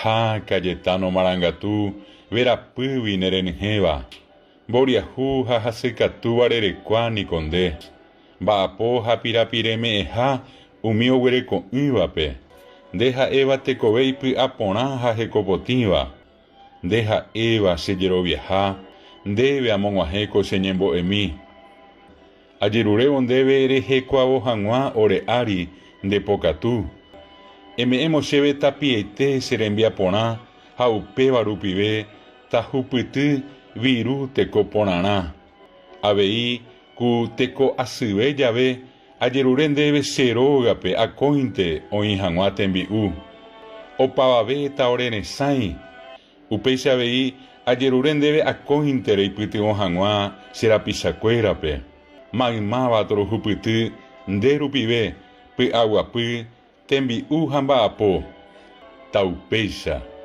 Ha Cayetano marangatu verapýgui nerenyhẽva, mboriahu ha hasykatúva rerekua niko nde, mba'apo ha pirapireme'ẽha umi oguereko'ỹvape, nde ha'éva tekove ipy'a porã ha hekopotĩva, nde ha'éva che jeroviaha, ndéve amog̃uahẽ ko che ñembo'emi. Ajerurévo ndéve rehekuavo hag̃ua ore ári nde pokatu. Eme'ẽmo chéve tapiaite che rembiaporã ha upéva rupive tahupyty viru teko porãrã. Avei ku teko asyve jave ajerure ndéve che rógape akóinte oĩ hag̃ua tembi'u. Opavave ta ore resãi. Upéicha avei ajerure ndéve akóinte reipytyvõ hag̃ua che rapichakuérape. Maymáva torohupyty nde rupive py'aguapy, tembi'u ha mba'apo. Taupéicha.